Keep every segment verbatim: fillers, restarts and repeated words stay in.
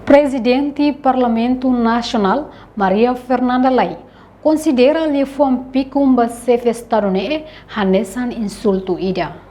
Prezidente Parlamentu Nasionál, Maria Fernanda Lay, konsidera liafuan pikun ba xefe Estadu ne'e hanesan insultu ida.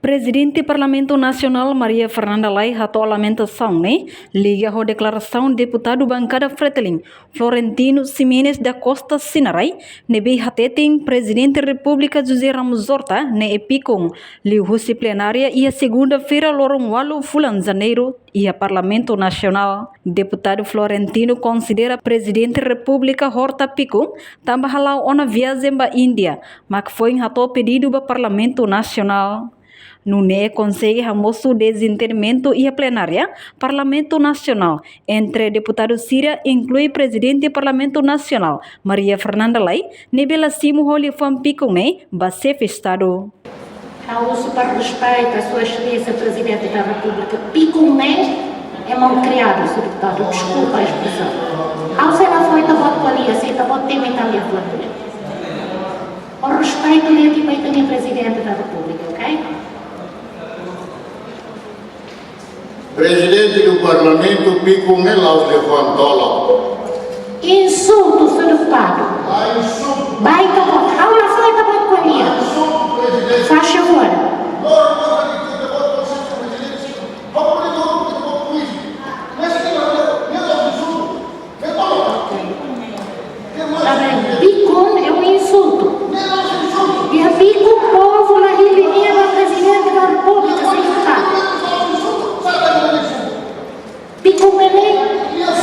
Prezidente Parlamentu Nasionál, Maria Fernanda Lay, hato'o lamentasaun ne'e liga ho deklarasaun deputadu bankada Fretilin, Florentino Ximenes da Costa Sinaray, ne'ebé hateten Prezidente Repúblika José Ramos Horta ne'e pikun, liuhusi plenária iha segunda-feira, loron ualu fulan Janeiru, iha Parlamentu Nasionál. Deputadu Florentino konsidera Prezidente Repúblika Horta pikun, tanba hala'o ona viajen ba Índia, mak foin hato'o pedidu ba Parlamentu Nasionál. Nune'e konsege hamosu dezentendimentu iha plenária Parlamentu Nasionál entre deputadu sira, inklui Prezidente Parlamentu Nasionál, Maria Fernanda Lay, ne'ebé la simu ho liafuan pikun ne'e ba xefe Estadu. Ha'u husu para respeita Sua Exelénsia Prezidente da Repúblika. Pikun ne'e é malcriado, señór deputadu. Deskulpa a espresaun. Ha'u sei la fó ita-boot ko'alia, se ita-boot temi ita-nia votu. Ho respeitu ne'e ita-boot ita-nia Prezidente da Repúblika, ok? Prezidente do Parlamentu, pikun ne'e la'ós liafuan tolok. Insultu, señór deputadu. Ba ita-boot, ha'u la fó ita-boot ko'alia. Faz favor. Tá bem, pikun é um insulto. E a pikun, povu la hili nia ba Prezidente da Repúblika, señór deputadu. Pikun ne'e,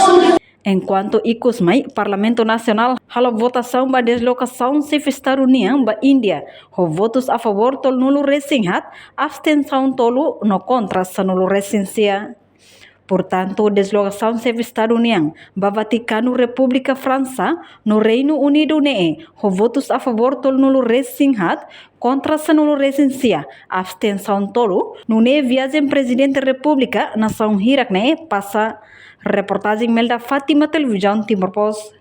sudah. Enkuantu ikus mai, Parlamentu Nasionál halo votasaun ba deslokasaun xefe Estadu nian ba Índia, ho votus a favór tolunulu-resin-haat, abstensaun tolu no kontra sanulu-resin-sia. Portantu, deslokasaun xefe Estadu nian ba Vatikanu, Repúblika Fransa no Reinu Unidu ne'e, ho votus a favór tolunulu-resin-haat, kontra sanulu-resin-sia, abstensaun tolu, nune'e viajen Prezidente Repúblika nasaun hirak ne'e pasa. Reportajen Melda Fátima, Televizaun Timor Post.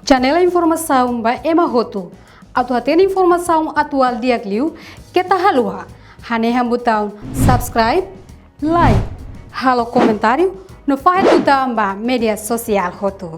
Janela informasaun ba ema hotu. Atu hatene informasaun atuál di'ak liu, keta haluha hanehan butaun subscribe, like, halo komentáriu, no fahe tutan ba média sosiál hotu.